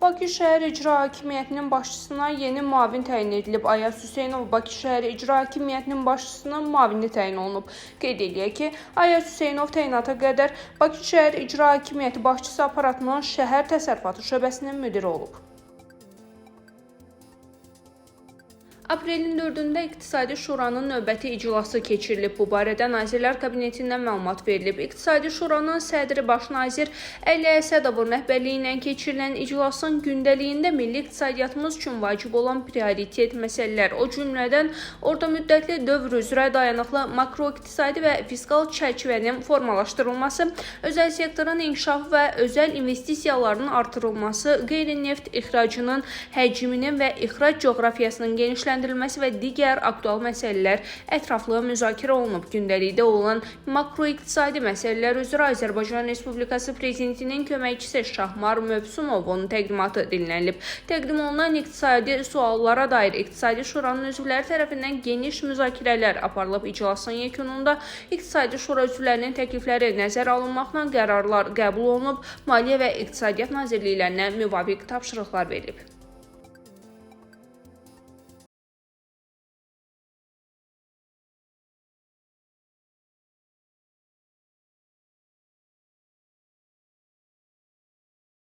Bakı şəhər İcra Hakimiyyətinin başçısına yeni müavin təyin edilib. Ayaz Hüseynov Bakı şəhər İcra Hakimiyyətinin başçısının müavini təyin olunub. Qeyd eləyək ki, Ayaz Hüseynov təyinata qədər Bakı şəhər İcra Hakimiyyəti başçısı aparatının şəhər təsərrüfatı şöbəsinin müdiri olub. Aprelin 4-də İqtisadi Şuranın növbəti iclası keçirilib. Bu barədə Nazirlər Kabinetindən məlumat verilib. İqtisadi Şuranın sədri Baş nazir Əli Əsədovun rəhbərliyi ilə keçirilən iclasın gündəliyində milli iqtisadiyyatımız üçün vacib olan prioritet məsələlər, o cümlədən orta müddətli dövr üzrə dayanıqlı makroiqtisadi və fiskal çərçivənin formalaşdırılması, özəl sektorun inkişafı və özəl investisiyaların artırılması, qeyri-neft ixracının həcminin və ixrac coğrafiyasının genişləndirilməsi və digər aktual məsələlər ətraflı müzakirə olunub. Gündəlikdə olan makroiqtisadi məsələlər üzrə Azərbaycan Respublikası Prezidentinin köməkçisi Şahmar Mövsümovun təqdimatı dinlənilib. Təqdim olunan iqtisadi suallara dair İqtisadi Şuranın üzvləri tərəfindən geniş müzakirələr aparılıb. İclasın yekununda İqtisadi Şura üzvlərinin təklifləri nəzərə alınmaqla qərarlar qəbul olunub, Maliyyə və İqtisadiyyat Nazirliklərinə müvafiq tapşırıqlar verilib.